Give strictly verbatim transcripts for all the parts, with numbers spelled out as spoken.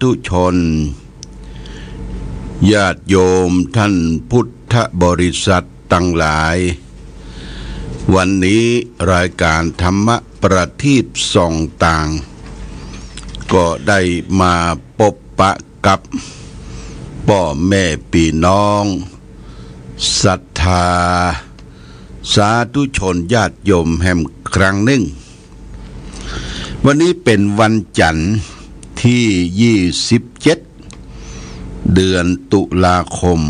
ธุชน ญาติโยมท่านพุทธบริษัทตังหลาย วันนี้รายการธรรมะประทีปส่องตาง ก็ได้มาปบปะกับป้อแม่ปี้น้อง ศรัทธา สาธุชนญาติโยมแหมครั้งนึ่ง วันนี้เป๋นวันจันทร์ตี้ยี่สิบเจ็ด เดือนตุลาคม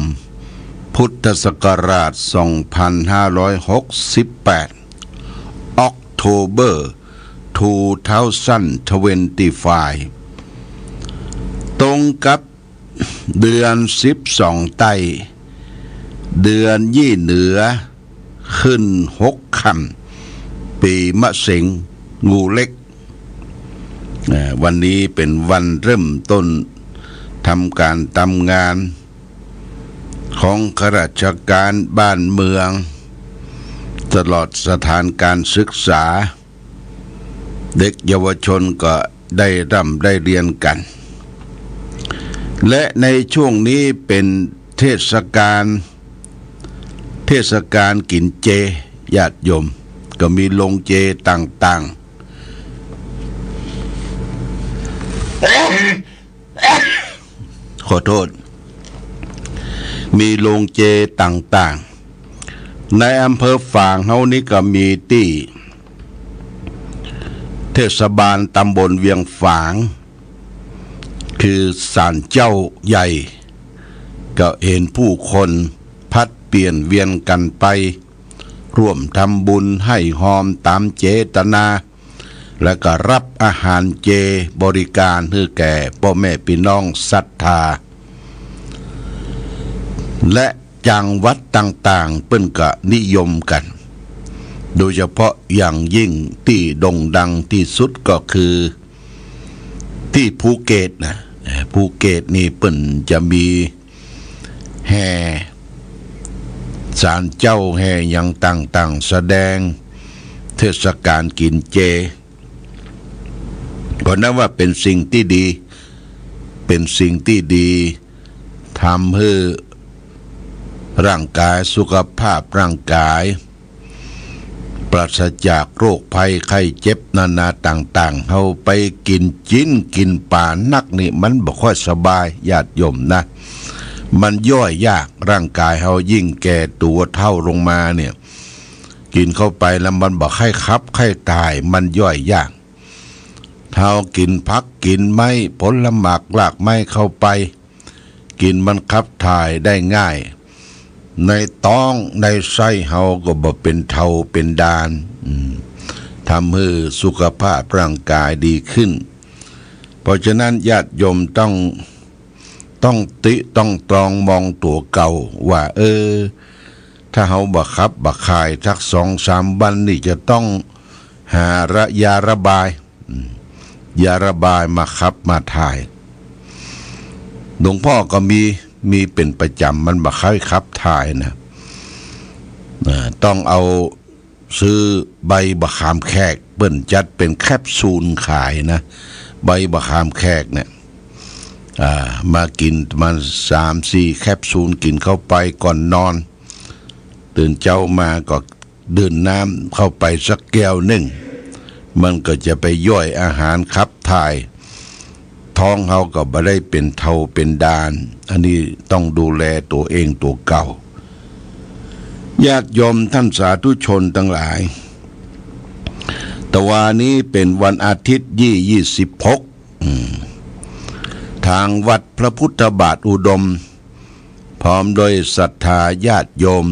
พุทธศักราชสองพันห้าร้อยหกสิบแปด October two thousand twenty-five ตรงกับ เดือนสิบสองใต้ เดือนยี่เหนือ ขึ้นหกค่ำ ปีมะเสง งูเล็ก อ่า วันนี้เป๋นวันเริ่มต้นทำก๋านทำงาน ของข้าราชการบ้านเมือง ตลอดสถานการศึกษา เด็กเยาวชนก็ได้ร่ำได้เรียนกั๋น และในช่วงนี้เป๋นเทศกาล เทศกาลกิ๋นเจ ญาติโยม ก็มีโรงเจต่างๆ ขอโทษ มีโรงเจต่างๆ ในอำเภอฝางเฮานี้ก็มีตี้เทศบาลตำบลเวียงฝาง คือศาลเจ้าใหญ่ ก็เห็นผู้คนผลัดเปลี่ยนเวียนกั๋นไป ร่วมทำบุญให้ฮอมต๋ามเจตนา แล้วก็ฮับอาหารเจบริการหื้อแก่ป้อแม่ปี้น้องศรัทธา และจังหวัดต่างๆ เปิ้นก็นิยมกั๋น โดยเฉพาะอย่างยิ่งตี้โด่งดังตี้สุดก็คือตี้ภูเก็ตนะ เอ่อ ภูเก็ตนี่เปิ้นจะมี แห่ศาลเจ้าแห่หยังต่างๆ แสดงเทศกาลกิ๋นเจ ก็นับว่าเป๋นสิ่งตี้ดี เป๋นสิ่งตี้ดี ทำหื้อร่างก๋ายสุขภาพร่างก๋าย ปราศจากโรคภัยไข้เจ็บนานาต่างๆ เฮาไปกิ๋นจิ๊นกิ๋นป๋านักนี่มันบ่ค่อยสบาย ญาติโยมนะ มันย่อยยาก ร่างก๋ายเฮายิ่งแก่ตั๋วเฒ่าลงมาเนี่ย กิ๋นเข้าไปแล้วมันบ่ใค่ขับใค่ถ่าย มันย่อยยาก เฮากิ๋นผักกิ๋นไม้ผลหมากรากไม้เข้าไป กิ๋นมันขับถ่ายได้ง่าย ในต๊องในไส้เฮาก็บ่เป๋นเทาเป๋นดาน อืม ทำหื้อสุขภาพร่างก๋ายดีขึ้น เพราะฉะนั้นญาติโยมต้อง ต้องติต้องตรองมองตั๋วเก่าว่า เออ ถ้าเฮาบ่ขับบ่ถ่ายสักสองสามวันนี่จะต้องหาระ- ยาระบาย อืม ยาระบายมาขับมาถ่าย หลวงพ่อก็มี มีเป๋นประจ๋ำ มันบ่ใค่ขับถ่ายนะ อ่า ต้องเอา ซื้อใบบ่าขามแขก เปิ้นจัดเป๋นแคปซูลขายนะ ใบบ่าขามแขกเนี่ย อ่า มากิ๋นประมาณสามสี่แคปซูล กิ๋นเข้าไปก่อนนอน ตื่นเจ๊ามาก็ดื่มน้ำเข้าไปสักแก้วนึ่ง มันก็จะไปย่อยอาหารขับถ่าย ท้องเฮาก็บ่ได้เป๋นเทาเป๋นดาน อันนี้ต้องดูแลตั๋วเองตั๋วเก่า ญาติโยมท่านสาธุชนตังหลาย ตะวานี้เป๋นวันอาทิตย์ยี่ ยี่สิบหก อืม ตางวัดพระพุทธบาทอุดม พร้อมด้วยศรัทธาญาติโยม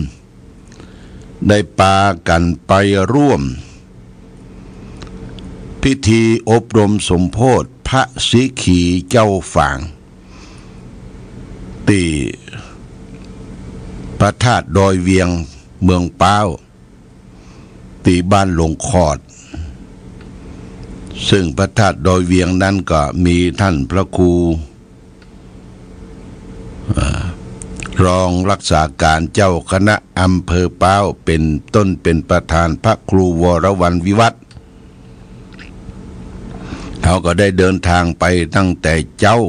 ได้ปากั๋นไปร่วม พิธีอบรมสมโภชพระสีขีเจ้าฝาง ตี้พระธาตุดอยเวียงเมืองป๊าว ตี้บ้านหลวงขอด ซึ่งพระธาตุดอยเวียงนั้นก็มีท่านพระครู อ่า รองรักษาก๋านเจ้าคณะอำเภอป๊าว เป๋นต้นเป๋นประธาน พระครูวรวรรณวิวัฒน์ เขาก็ได้เดินทางไปตั้งแต่เจ๊า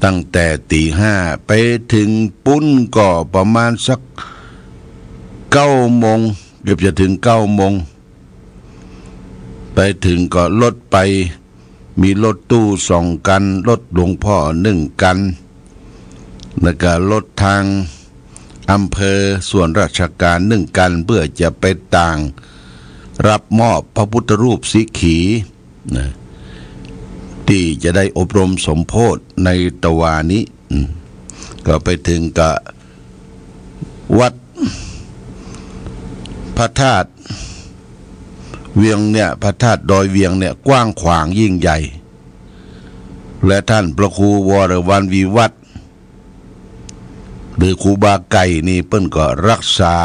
ตั้งแต่ตี๋ห้า ไปเถิงปู๊นก็ประมาณสักเก้าโมง เกือบจะเถิงเก้าโมง ไปเถิงก็รถไป มีรถตู้สองกั๋น รถหลวงพ่อนึ่งกั๋น แล้วก็รถตางอำเภอส่วนราชก๋านนึ่งกั๋น เปื้อจะไปตางรับมอบพระพุทธรูปสีขีนะ ตี้จะได้อบรมสมโภชในตะวานี้ อืม ก็ไปเถิงก็วัดพระธาตุเวียงเนี่ย พระธาตุดอยเวียงเนี่ยกว้างขวางยิ่งใหญ่ และต้านพระครูวรวรรณวิวัฒน์ หรือครูบาไก่นี่เปิ้นก็รักษา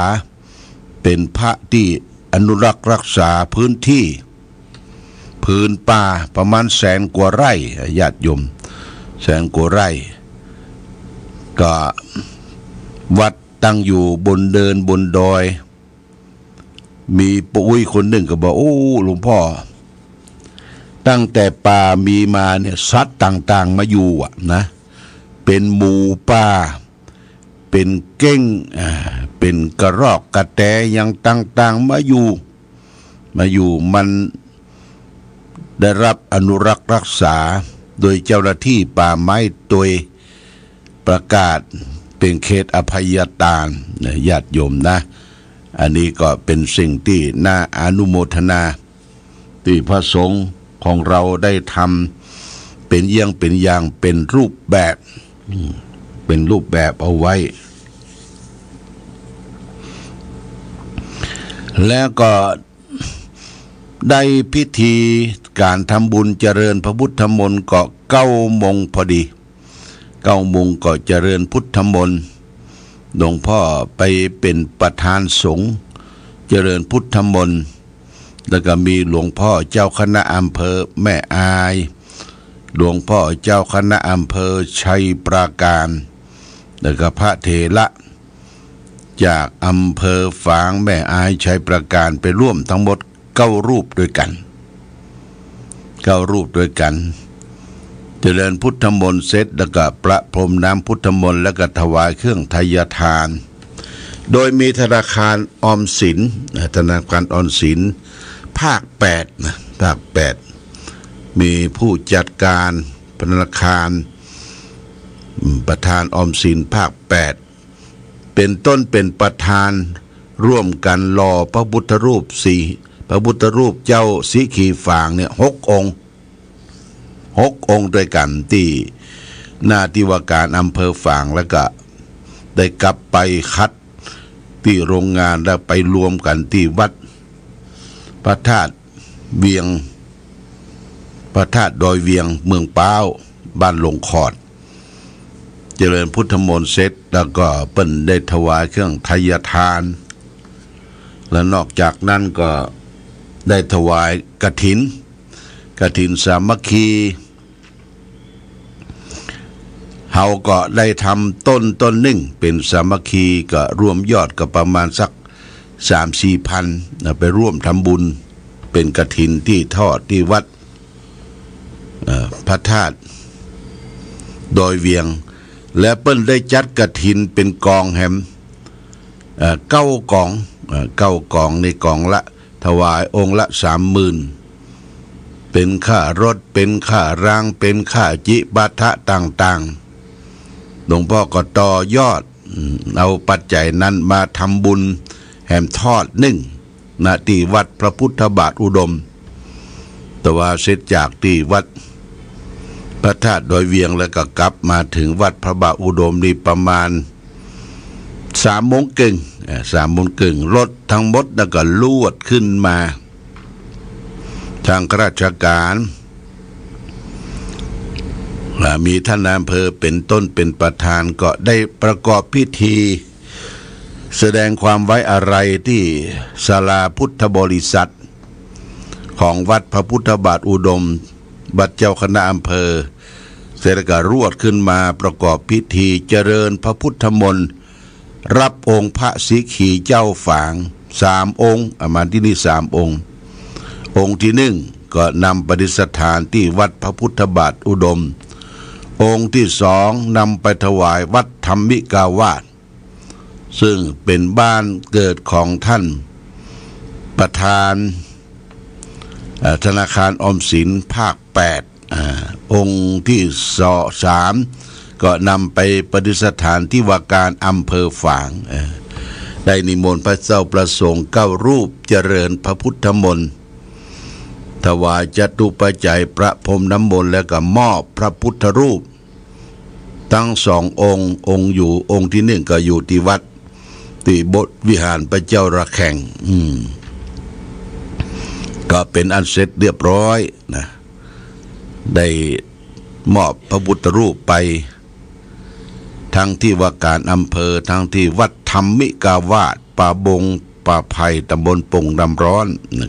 เป๋นพระตี้อนุรักษ์รักษาพื้นตี้ ผืนป่าประมาณแสนกว่าไร่ ญาติโยม แสนกว่าไร่ ก็วัดตั้งอยู่บนเนินบนดอย มีป้าอุ๊ยคนนึ่งก็บอก โอ้ หลวงพ่อ ตั้งแต่ป่ามีมาเนี่ย สัตว์ต่างๆ มาอยู่อะนะ เป๋นหมูป่า เป๋นเก๊ง อ่า เป๋นกระรอกกระแต หยังต่างๆ มาอยู่ มาอยู่ มันได้รับอนุรักษ์รักษาโดยเจ้าหน้าตี้ป่าไม้ตวย ประกาศเป๋นเขตอภัยตานนะ ญาติโยมนะ อันนี้ก็เป๋นสิ่งตี้น่าอนุโมทนา ตี้พระสงฆ์ของเราได้ทำเป๋นเยี่ยงเป๋นอย่าง เป๋นรูปแบบ อืม เป๋นรูปแบบเอาไว้ แล้วก็ได้พิธีก๋านทำบุญเจริญพระพุทธมนต์ก็เก้าโมงพอดี เก้าโมงก็เจริญพุทธมนต์ หลวงพ่อไปเป๋นประธานสงฆ์เจริญพุทธมนต์ แล้วก็มีหลวงพ่อเจ้าคณะอำเภอแม่อาย หลวงพ่อเจ้าคณะอำเภอชัยปราการ แล้วก็พระเถระจากอำเภอฝาง แม่อาย ชัยปราการ ไปร่วมทั้งหมดเก้ารูปด้วยกั๋น เก้ารูปด้วยกั๋น เจริญพุทธมนต์เสร็จ แล้วก็ประพรมน้ำพุทธมนต์ แล้วก็ถวายเครื่องไทยทาน โดยมีธนาคารออมสินนะ ธนาคารออมสินภาคแปดนะ ภาคแปด มีผู้จัดการธนาคาร อืม ประธานออมสินภาคแปด เป๋นต้นเป๋นประธานร่วมกั๋นหล่อพระพุทธรูปสี พระพุทธรูปเจ้าสีขีฝางเนี่ยหกองค์ หกองค์ด้วยกั๋น ตี้หน้าตี้ว่าก๋านอำเภอฝาง แล้วก็ได้กลับไปคัดตี้โรงงาน แล้วไปรวมกั๋นตี้วัดพระธาตุเวียง พระธาตุดอยเวียง เมืองป๊าว บ้านหลงขอด เจริญพุทธมนต์เสร็จ แล้วก็เปิ้นได้ถวายเครื่องไทยทาน และนอกจากนั้นก็ได้ถวายกฐิน กฐินสามัคคี เฮาก็ได้ทำต้นต้นนึ่งเป๋นสามัคคี ก็รวมยอดก็ประมาณสักสามสี่พันนะ ไปร่วมทำบุญเป๋นกฐินตี้ทอดตี้วัด เอ่อ พระธาตุดอยเวียง และเปิ้นได้จัดกฐินเป๋นกองแหม เอ่อ เก้ากอง เอ่อ เก้ากอง ในกองละ ถวายองค์ละสามหมื่น เป๋นค่ารถ เป๋นค่าราง เป๋นค่าจิปาถะต่างๆ หลวงพ่อก็ต่อยอด อืม เอาปัจจัยนั้นมาทำบุญแหมทอดนึ่ง ณ ตี้วัดพระพุทธบาทอุดม แต่ว่าเสร็จจากตี้วัดพระธาตุดอยเวียงแล้วก็กลับมาเถิงวัดพระบาทอุดมนี่ประมาณสามโมงเกิ่ง เอ่อ สามโมงเกิ่ง รถตังหมดแล้วก็ลวดขึ้นมา ตางข้าราชก๋าน อ่า มีต้านนายอำเภอเป๋นต้นเป๋นประธาน ก็ได้ประกอบพิธี แสดงความไว้อาลัยตี้ศาลาพุทธบริษัท ของวัดพระพุทธบาทอุดม วัดเจ้าคณะอำเภอ เสร็จแล้วก็ลวดขึ้นมาประกอบพิธีเจริญพระพุทธมนต์ รับองค์พระสีขีเจ้าฝางสามองค์ อามาตี้นี่สามองค์ องค์ตี้นึ่ง ก็นำประดิษฐานตี้วัดพระพุทธบาทอุดม องค์ตี้สองนำไปถวายวัดธรรมิกาวาส ซึ่งเป๋นบ้านเกิดของต้านประธาน เอ่อ ธนาคารออมสินภาคแปด อ่า องค์ตี้สอง สาม ก็นำไปประดิษฐานตี้ว่าการอำเภอฝาง เอ่อ ได้นิมนต์พระเจ้าพระสงฆ์เก้ารูปเจริญพระพุทธมนต์ ถวายจตุปัจจัยประพรมน้ำมนต์ แล้วก็มอบพระพุทธรูป ตึงสององค์ องค์อยู่ องค์ตี้นึ่งก็อยู่ตี้วัด ตี้โบสถ์วิหารพระเจ้าระแข่ง อืม ก็เป๋นอันเสร็จเรียบร้อยนะ ได้มอบพระพุทธรูปไป ตึงตี้ว่าการอำเภอ ตึงตี้วัดธรรมิกาวาส ป่าบงป่าไผ่ ตำบลโป่งน้ำร้อน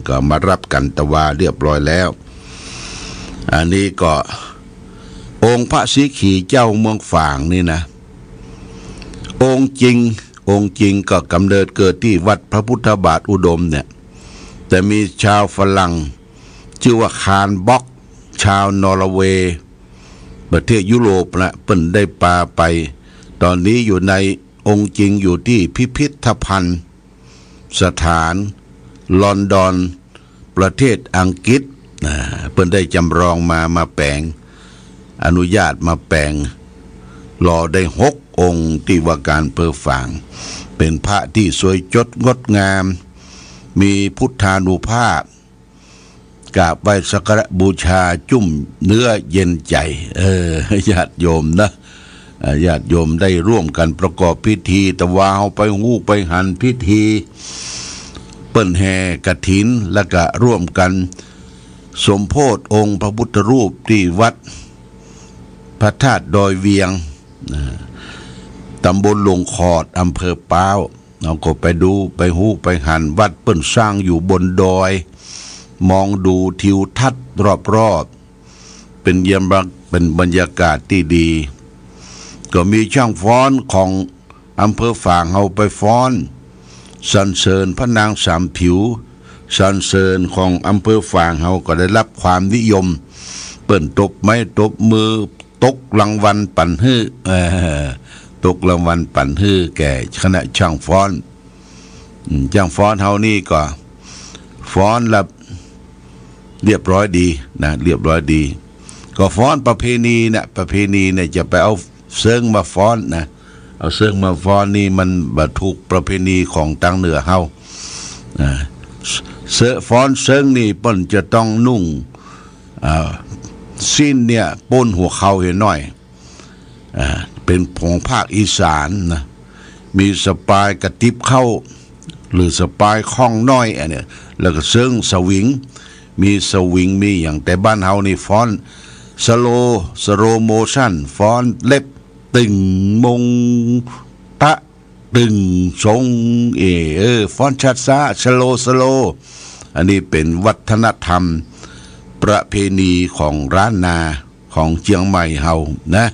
ก็มาฮับกั๋นตะวาเรียบร้อยแล้ว อันนี้ก็องค์พระสีขีเจ้าเมืองฝางนี่นะ องค์จริง องค์จริงก็ก๋ำเนิดเกิดตี้วัดพระพุทธบาทอุดมเนี่ย แต่มีชาวฝรั่งจื้อว่าคาร์ล บล็อก ชาวนอร์เวย์ ประเทศยุโรปนะ เปิ้นได้ปาไป ต๋อนนี้อยู่ใน องค์จริงอยู่ตี้พิพิธภัณฑ์สถานลอนดอน ประเทศอังกฤษ อ่า เปิ้นได้จำลองมา มาแป๋ง อนุญาตมาแป๋ง หล่อได้หกองค์ตี้ว่าการอำเภอฝาง เป๋นพระตี้สวยจดงดงาม มีพุทธานุภาพ กราบไหว้สักการะบูชาจุ่มเนื้อเย็นใจ๋ เออ ญาติโยมนะ อ่า ญาติโยมได้ร่วมกั๋นประกอบพิธี ตะวาเฮาไปฮู้ไปหันพิธี เปิ้นแห่กฐิน แล้วก็ร่วมกั๋นสมโภชองค์พระพุทธรูปตี้วัดพระธาตุดอยเวียง อ่า ตำบลหลวงขอด อำเภอป๊าว เฮาก็ไปดู ไปฮู้ไปหัน วัดเปิ้นสร้างอยู่บนดอย มองดูทิวทัศน์รอบๆ เป๋นยาม เป๋นบรรยากาศตี้ดี ก็มีช่างฟ้อนของอำเภอฝางเฮาไปฟ้อนสรรเสริญพระนางสามผิว สรรเสริญของอำเภอฝางเฮาก็ได้ฮับความนิยม เปิ้นตบไม้ตบมือ ตกรางวัลปั๋นหื้อ เออ ตกรางวัลปั๋นหื้อแก่คณะช่างฟ้อน อืม ช่างฟ้อนเฮานี่ก็ฟ้อนละเรียบร้อยดีนะ เรียบร้อยดี ก็ฟ้อนประเพณีนะ ประเพณีเนี่ยจะไปเอาเซิงมาฟ้อนนะ เอาเซิงมาฟ้อนนี่มันบ่ถูกประเพณีของตางเหนือเฮา อ่า เซิง ฟ้อนเซิงนี่เปิ้นจะต้องนุ่ง อ่า สิ้นเนี่ยโป๊นหัวเข่าเหียหน้อย อ่า เป๋นของภาคอีสานนะ มีสะปายกระติบเข้า หรือสะปายข้องน้อยอันเนี่ย แล้วก็เซิงสวิง มีสวิง มีหยัง แต่บ้านเฮานี่ฟ้อนสโลว์ สโลว์โมชัน ฟ้อนเล็บ ตึงมงตะ ตึงสง เอ เออ ฟ้อนช้าๆ สโลว์ สโลว์ อันนี้เป๋นวัฒนธรรมประเพณีของล้านนาของเจียงใหม่เฮานะ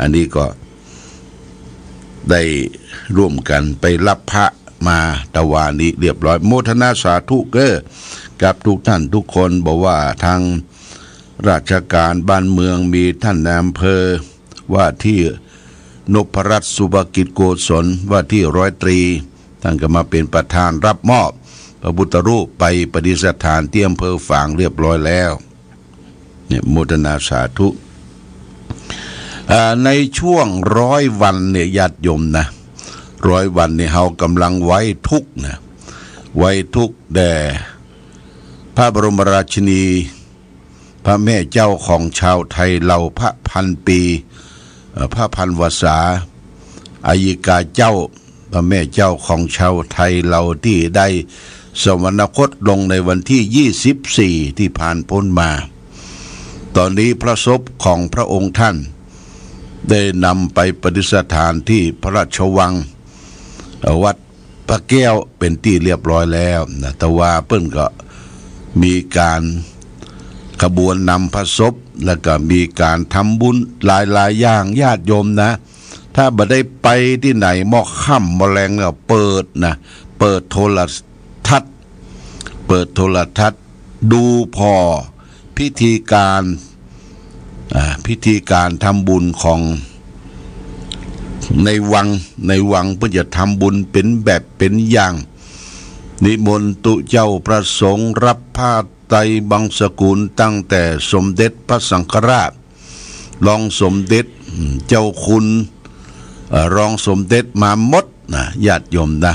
อันนี้ก็ได้ร่วมกั๋นไปฮับพระมาตะวานี้เรียบร้อย โมทนาสาธุเก้อ กับทุกท่านทุกคน บ่ว่าตางราชการบ้านเมือง มีต้านนายอำเภอ ว่าตี้นพรัตน์ สุภกิจโกศล ว่าตี้ร้อยตรี ต้านก็มาเป๋นประธานฮับมอบพระพุทธรูปไปประดิษฐานตี้อำเภอฝางเรียบร้อยแล้ว เนี่ย โมทนาสาธุ อ่า ในช่วงร้อยวันเนี่ย ญาติโยมนะ ร้อยวันเนี่ย เฮาก่ำลังไว้ทุกข์นะ ไว้ทุกข์แด่พระบรมราชินี พระแม่เจ้าของชาวไทยเฮา พระพันปี เอ่อ พระพันวรรษา อัยยิกาเจ้า พระแม่เจ้าของชาวไทยเฮา ตี้ได้สวรรคตลงในวันตี้ยี่สิบสี่ตี้ผ่านป๊นมา ต๋อนนี้พระศพของพระองค์ต้านได้นำไปประดิษฐานตี้พระราชวัง เอ่อ วัด พระแก้วเป๋นตี้เรียบร้อยแล้วนะ แต่ว่าเปิ้นก็มีก๋านขบวนนำพระศพ แล้วก็มีก๋านทำบุญหลายๆ อย่าง ญาติโยมนะ ถ้าบ่ได้ไปตี้ไหน หม้อค่ำหม้อแลงเนี่ย เปิดนะ เปิดโทรทัศน์ เปิดโทรทัศน์ ดูผ่อ พิธีก๋าน อ่า พิธีก๋านทำบุญของในวัง ในวังเปิ้นจะทำบุญเป๋นแบบเป๋นอย่าง นิมนต์ตุ๊เจ้าพระสงฆ์ฮับผ้าไตรบังสกุลตั้งแต่สมเด็จพระสังฆราช รองสมเด็จ เจ้าคุณ เอ่อ รองสมเด็จมาหมดนะ ญาติโยมนะ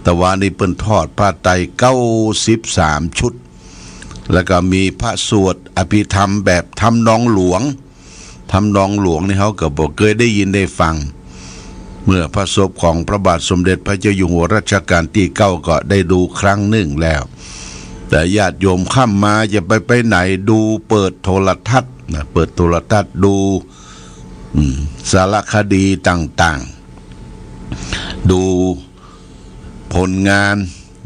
ตะวานี้เปิ้นทอดผ้าไตรเก้าสิบสามชุด แล้วก็มีพระสวดอภิธรรมแบบทำนองหลวง ทำนองหลวงนี่เฮาก็บ่เกยได้ยินได้ฟัง เมื่อพระศพของพระบาทสมเด็จพระเจ้าอยู่หัวรัชกาลตี้เก้าก็ได้ดูครั้งนึ่งแล้ว แต่ญาติโยมค่ำมาจะไปไปไหน ดูเปิดโทรทัศน์นะ เปิดโทรทัศน์ดู อืม สารคดีต่างๆ ดูผลงาน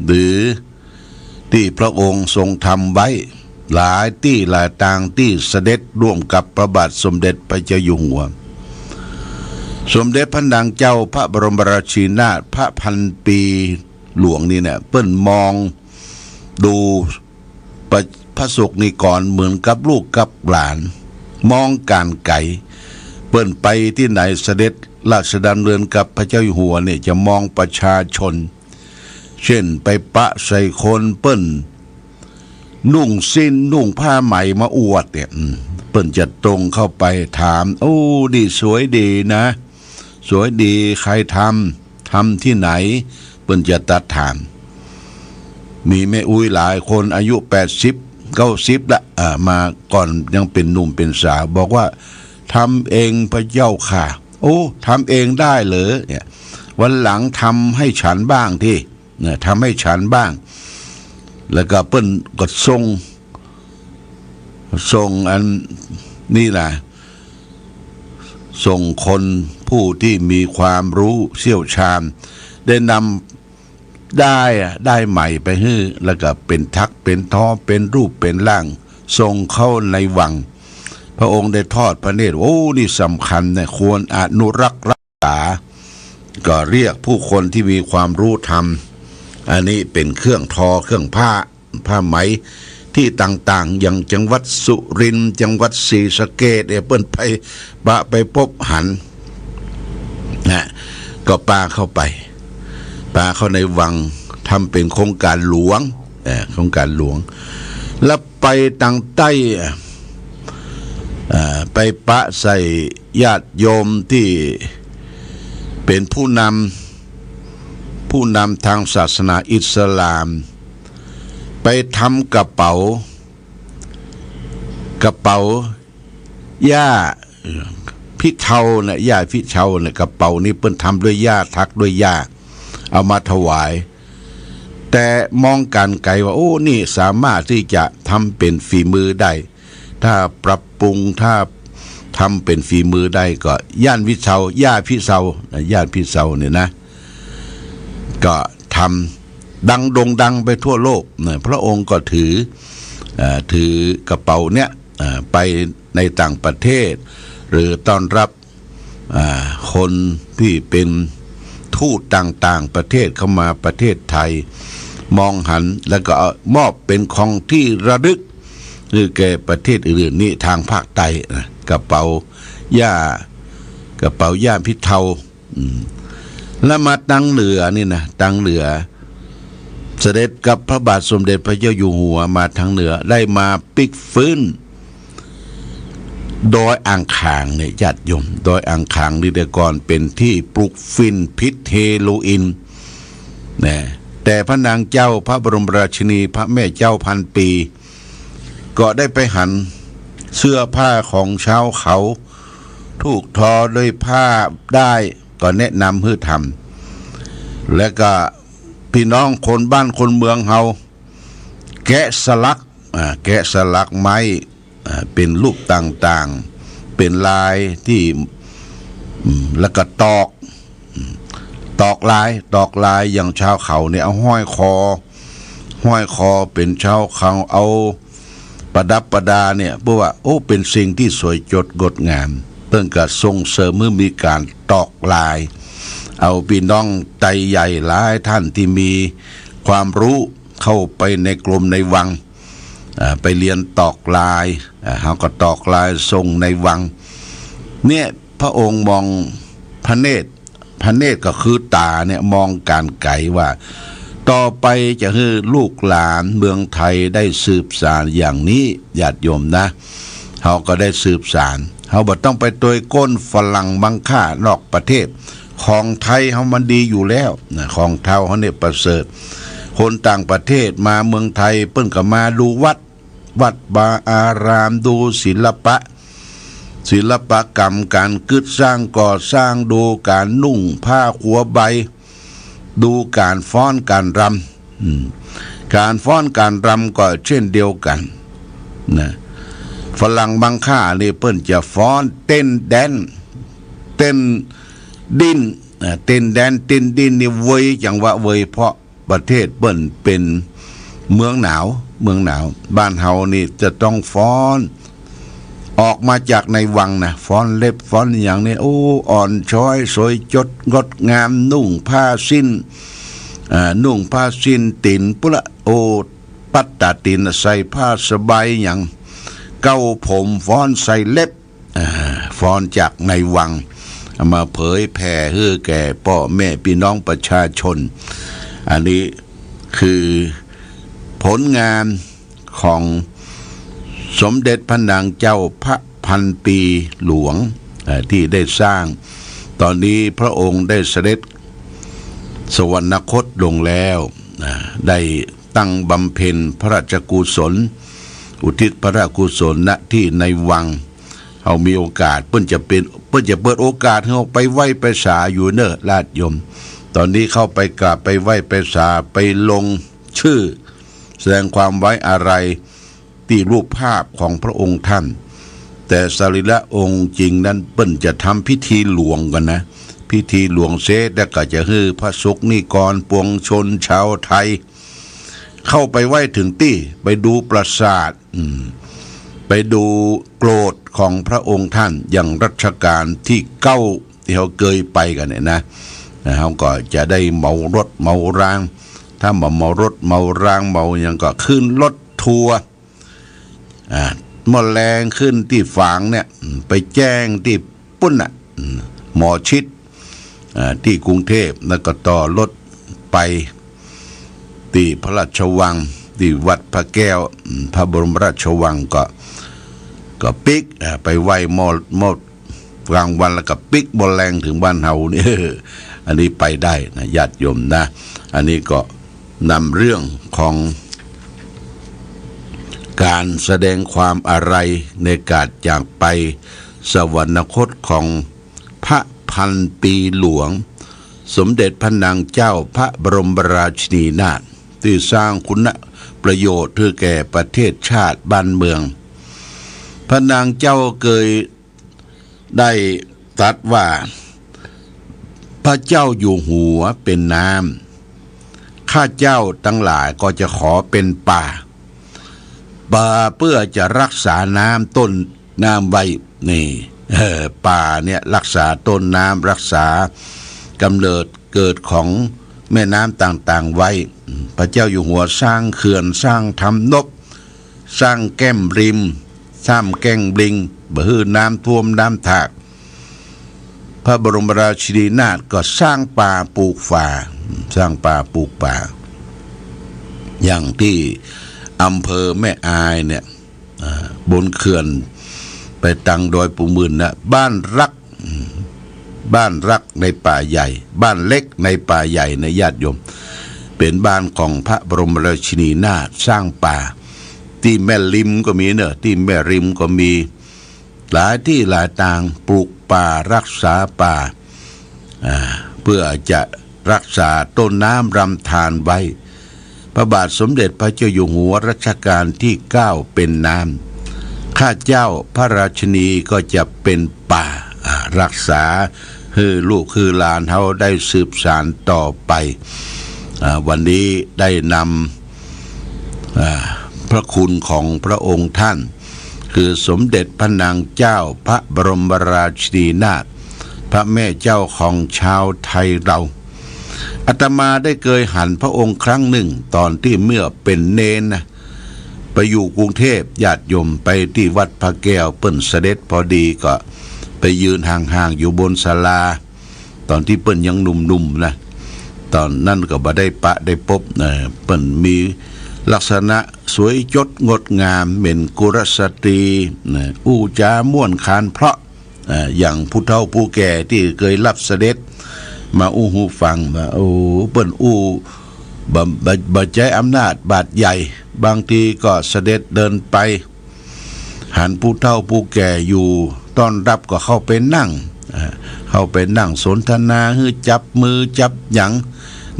หรือตี้พระองค์ทรงทำไว้ หลายตี้หลายตางตี้เสด็จร่วมกับพระบาทสมเด็จพระเจ้าอยู่หัว สมเด็จพระนางเจ้าพระบรมราชินีนาถพระพันปีหลวงนี่เนี่ย เปิ้นมองดู พระ พระสงฆ์นิกรเหมือนกับลูกกับหลาน มองก๋านไก๋ เปิ้นไปตี้ไหนเสด็จราชดำเนินกับพระเจ้าอยู่หัวเนี่ยจะมองประชาชน เจ้นไปปะใส่คนเปิ้นนุ่งสิ้นนุ่งผ้าไหมมาอวดเนี่ย อืม เปิ้นจะตรงเข้าไปถาม โอ้ นี่สวยดีนะ สวยดี ใครทำ ทำตี้ไหน เปิ้นจะตัดถาม มีแม่อุ๊ยหลายคนอายุแปดสิบ เก้าสิบละ อ่า มาก่อนยังเป๋นหนุ่มเป๋นสาว บอกว่า ทำเองพระเจ้าค่ะ โอ้ ทำเองได้เหรอเนี่ย วันหลังทำให้ฉันบ้างตี้ นะ ทำให้ฉันบ้าง แล้วก็เปิ้นก็ส่ง ส่งอันนี้นะ ส่งคนผู้ตี้มีความรู้เชี่ยวชาญ ได้นำด้ายอะ ด้ายไหมไปหื้อ แล้วก็เป๋นถักเป๋นทอ เป๋นรูปเป๋นร่าง ส่งเข้าในวัง พระองค์ได้ทอดพระเนตร โอ้ นี่สำคัญนะ ควรอนุรักษ์รักษา ก็เรียกผู้คนตี้มีความรู้ธรรม อันนี้เป๋นเครื่องทอเครื่องผ้า ผ้าไหมตี้ต่างๆ อย่างจังหวัดสุรินทร์ จังหวัดศรีสะเกษเนี่ย เปิ้นไปปะไปปบหันนะ ก็ปาเข้าไป ปาเข้าในวัง ทำเป๋นโครงก๋านหลวง เอ่อ โครงก๋านหลวง แล้วไปตางใต้ เอ่อ ไปปะใส่ญาติโยมตี้เป๋นผู้นำ ผู้นำตางศาสนาอิสลาม ไปทำกระเป๋า กระเป๋าหญ้าพิเทานะ หญ้าพิเทานะ กระเป๋านี้เปิ้นทำด้วยหญ้า ถักด้วยหญ้า เอามาถวาย แต่มองก๋านไก๋ว่า โอ้ นี่สามารถตี้จะทำเป๋นฝีมือได้ ถ้าปรับปรุง ถ้าทำเป๋นฝีมือได้ก็หญ้าพิเทา หญ้าพิเทานะ หญ้าพิเทาเนี่ยนะ ก็ทำดัง โด่งดังไปทั่วโลกนะ พระองค์ก็ถือ เอ่อ ถือกระเป๋าเนี่ย เอ่อ ไปในต่างประเทศ หรือต้อนรับ อ่า คนตี้เป๋นทูตต่างๆ ประเทศเข้ามาประเทศไทย มองหัน แล้วก็เอามอบเป๋นของตี้ระลึกหื้อแก่ประเทศอื่นๆ นี่ตางภาคใต้นะ กระเป๋าหญ้า กระเป๋าหญ้าพิเทา อืม แล้วมาตางเหนือนี่นะ ตางเหนือ เสด็จกับพระบาทสมเด็จพระเจ้าอยู่หัวมาตางเหนือ ได้มาปิ๊กฟื้น ดอยอ่างขางเนี่ย ญาติโยม ดอยอ่างขางนี่แต่ก่อนเป๋นตี้ปลูกฝิ่นพิษเฮโรอีนนะ แต่พระนางเจ้าพระบรมราชินีพระแม่เจ้าพันปี ก็ได้ไปหันเสื้อผ้าของชาวเขา ถูกทอด้วยผ้าด้าย ก็แนะนำหื้อทำ และก็พี่น้องคนบ้านคนเมืองเฮา แกะสลัก อ่า แกะสลักไม้ อ่า เป๋นรูปต่างๆ เป๋นลายตี้ อืม แล้วก็ตอก อืม ตอกลาย ตอกลาย อย่างชาวเขาเนี่ยเอาห้อยคอ ห้อยคอเป๋นชาวเขา เอาประดับประดาเนี่ย เพราะว่า โอ้ เป๋นสิ่งตี้สวยจดงดงาม เปิ้นก็ส่งเสริมหื้อมีก๋านตอกลาย เอาพี่น้องไตใหญ่หลายต้านตี้มีความรู้เข้าไปในกรมในวัง อ่า ไปเฮียนตอกลาย อ่า เฮาก็ตอกลายส่งในวัง เนี่ย พระองค์มองพระเนตร พระเนตรก็คือต๋าเนี่ย มองก๋านไก๋ว่า ต่อไปจะหื้อลูกหลานเมืองไทยได้สืบสานอย่างนี้ ญาติโยมนะ เฮาก็ได้สืบสาน เฮาบ่ต้องไปตวยก้นฝรั่งมังค่านอกประเทศ ของไทยเฮามันดีอยู่แล้วนะ ของเฮาเนี่ยประเสริฐ คนต่างประเทศมาเมืองไทย เปิ้นก็มาดูวัด วัดวาอาราม ดูศิลปะ ศิลปกรรม ก๋านกึ๊ดสร้างก่อสร้าง ดูก๋านนุ่งผ้าขัวใบ ดูก๋านฟ้อนก๋านรำ อืม ก๋านฟ้อนก๋านรำก็เจ้นเดียวกั๋นนะ ฝรั่งมังค่านี่เปิ้นจะฟ้อนเต้นแดน เต้นดิ้น อ่า เต้นแดนเต้นดิ้นนี่เวย จังหวะเวย เพราะประเทศเปิ้นเป๋นเมืองหนาว เมืองหนาว บ้านเฮานี่จะต้องฟ้อน ออกมาจากในวังนะ ฟ้อนเล็บฟ้อนหยังนี่ โอ้ อ่อนช้อยสวยจดงดงาม นุ่งผ้าสิ้น อ่า นุ่งผ้าสิ้นตี๋นปุ้นละ โอ้ ปัดต๋าตี๋น ใส่ผ้าสบายหยัง เก๊าผม ฟ้อนใส่เล็บ อ่า ฟ้อนจากในวัง เอามาเผยแผ่หื้อแก่ป้อแม่ปี้น้องประชาชน อันนี้คือผลงานของสมเด็จพระนางเจ้าพระพันปีหลวง เอ่อ ตี้ได้สร้าง ต๋อนนี้พระองค์ได้เสด็จสวรรคตลงแล้ว อ่า ได้ตั้งบำเพ็ญพระราชกุศล อุทิศพระราชกุศล ณ ตี้ในวัง เฮามีโอกาส เปิ้นจะเป๋น เปิ้นจะเปิดโอกาสหื้อไปไหว้ไปสาอยู่เน่อญาติโยม ต๋อนนี้เข้าไปกราบไปไหว้ไปสา ไปลงชื่อ แสดงความไว้อาลัยตี้รูปภาพของพระองค์ท่าน แต่สรีระองค์จริงนั้นเปิ้นจะทำพิธีหลวงก่อนนะ พิธีหลวงเสร็จแล้วก็จะหื้อพระสงฆ์นิกรปวงชนชาวไทย เข้าไปไหว้เถิงตี้ ไปดูปราสาท อืม ไปดูโกศของพระองค์ท่าน อย่างรัชกาลตี้เก้าตี้เฮาเกยไปกั๋นเนี่ยนะ นะ เฮาก็จะได้เหมารถเหมาราง ถ้าบ่เหมารถเหมาราง เหมาหยังก็ขึ้นรถทัวร์ อ่า เมื่อแลงขึ้นตี้ฝางเนี่ย อืม ไปแจ้งตี้ปุ้นน่ะ อืม หมอชิต อ่า ตี้กรุงเทพฯ แล้วก็ต่อรถไปตี้พระราชวัง ตี้วัดพระแก้ว อืม พระบรมราชวัง ก็ ก็ปิ๊ก อ่า ไปไหว้หมอ หมอ กลางวันแล้วก็ปิ๊กบ่แลงเถิงบ้านเฮานี่ อันนี้ไปได้นะญาติโยมนะ อันนี้ก็นำเรื่องของก๋านแสดงความอาลัยในก๋านจากไปสวรรคตของพระพันปีหลวง สมเด็จพระนางเจ้าพระบรมราชินีนาถ ตี้สร้างคุณประโยชน์หื้อแก่ประเทศชาติบ้านเมือง พระนางเจ้าเกย ได้ตรัสว่า พระเจ้าอยู่หัวเป๋นน้ำ ข้าเจ้าตังหลายก็จะขอเป๋นป่า ป่าเปื้อจะรักษาน้ำต้นน้ำไว้ นี่ เออ ป่าเนี่ยรักษาต้นน้ำ รักษากำเนิดเกิดของแม่น้ำต่างๆ ไว้ พระเจ้าอยู่หัวสร้างเขื่อน สร้างทำนบ สร้างแก้มริม สร้างแก้มลิง บ่หื้อน้ำท่วมน้ำถาก พระบรมราชินีนาถก็สร้างป่าปลูกฝา สร้างป่าปลูกฝา อย่างตี้อำเภอแม่อายเนี่ย อ่า บนเขื่อนไปตังดอยปู่หมื่นนะ บ้านรัก อืม บ้านรักในป่าใหญ่ บ้านเล็กในป่าใหญ่นะญาติโยม เป๋นบ้านของพระบรมราชินีนาถสร้างป่า ตี้แม่ริมก็มีเนอะ ตี้แม่ริมก็มี หลายตี้หลายตาง ปลูกป่ารักษาป่า อ่า เปื้อจะรักษาต้นน้ำลำธารไว้ พระบาทสมเด็จพระเจ้าอยู่หัวรัชกาลตี้เก้าเป๋นน้ำ ข้าเจ้าพระราชินีก็จะเป๋นป่า อ่า รักษาหื้อลูกหื้อหลานเฮาได้สืบสานต่อไป อ่า วันนี้ได้นำ อ่า พระคุณของพระองค์ท่าน คือสมเด็จพระนางเจ้าพระบรมราชินีนาถ พระแม่เจ้าของชาวไทยเรา อาตมาได้เกยหันพระองค์ครั้งหนึ่ง ต๋อนตี้เมื่อเป๋นเณรนะ ไปอยู่กรุงเทพฯ ญาติโยมไปตี้วัดพระแก้ว เปิ้นเสด็จพอดี ก็ไปยืนห่างๆ อยู่บนศาลา ต๋อนตี้เปิ้นยังหนุ่มๆ นะ ต๋อนนั้นก็บ่ได้ปะได้ปบ เอ่อ เปิ้นมีลักษณะสวยจดงดงาม เป๋นกุลสตรี นะ อู้จ๋าม่วนขานเพราะ เอ่อ อย่างผู้เฒ่าผู้แก่ตี้เกยฮับเสด็จมาอู้หื้อฟังว่า โอ้ เปิ้นอู้บ่ บ่ บ่ใจ๊อำนาจบาดใหญ่ บางทีก็เสด็จเดินไป หันผู้เฒ่าผู้แก่อยู่ต้อนฮับก็เข้าไปนั่ง เอ่อ เข้าไปนั่งสนทนา หื้อจับมือจับหยัง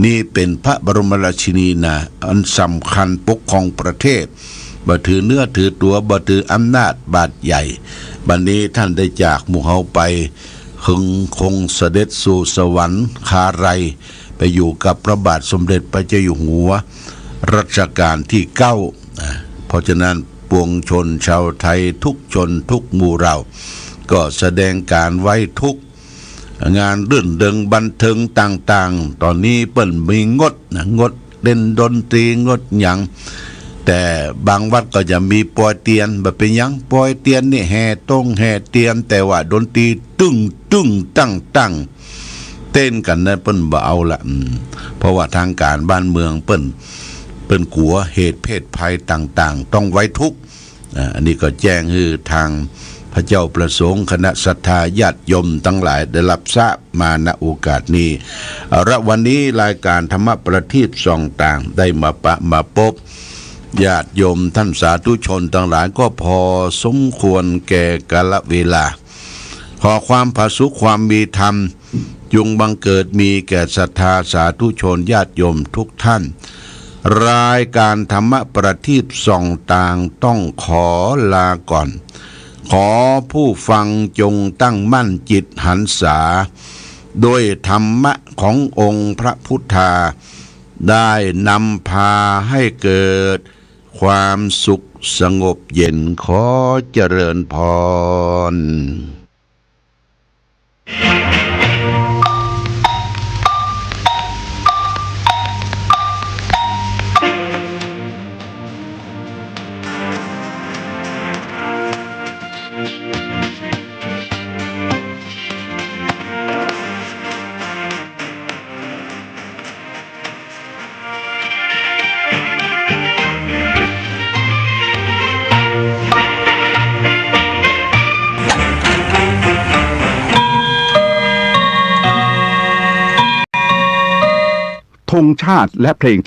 นี่เป๋นพระบรมราชินีนาถ อันสำคัญปกครองประเทศ บ่ถือเนื้อถือตั๋ว บ่ถืออำนาจบาดใหญ่ บัดนี้ท่านได้จากหมู่เฮาไป เหิงคงเสด็จสู่สวรรคาลัย ไปอยู่กับพระบาทสมเด็จพระเจ้าอยู่หัวรัชกาลที่เก้า อ่า เพราะฉะนั้นปวงชนชาวไทยทุกชนทุกหมู่เหล่า ก็แสดงการไว้ทุกข์ งานรื่นเริงบันเทิงต่างๆ ต๋อนนี้เปิ้นมีงดนะ งดเล่นดนตรี งดหยัง แต่บางวัดก็จะมีปอยเตียน บ่เป๋นหยัง ปอยเตียนนี่แห่ตงแห่เตียน แต่ว่าดนตรีตึ้งตึ้งตั้งตั้ง เต้นกั๋นนะ เปิ้นบ่เอาละ อืม เพราะว่าทางการบ้านเมืองเปิ้น เปิ้นกั๋วเหตุเพศภัยต่างๆ ต้องไว้ทุกข์ อ่า อันนี้ก็แจ้งหื้อทางพระเจ้าประสงค์ คณะศรัทธาญาติโยมตังหลายได้ฮับทราบมา ณ โอกาสนี้ เอาละ วันนี้รายการธรรมประทีปส่องตางได้มาปะมาปบญาติโยมท่านสาธุชนตังหลายก็พอสมควรแก่กาลเวลา ขอความผาสุกความมีธรรม จงบังเกิดมีแก่ศรัทธาสาธุชนญาติโยมทุกท่าน รายการธรรมประทีปส่องตางต้องขอลาก่อน ขอผู้ฟังจงตั้งมั่นจิตหันษา ด้วยธรรมะขององค์พระพุทธา ได้นำพาให้เกิดความสุขสงบเย็น ขอเจริญพร ธงชาติและเพลง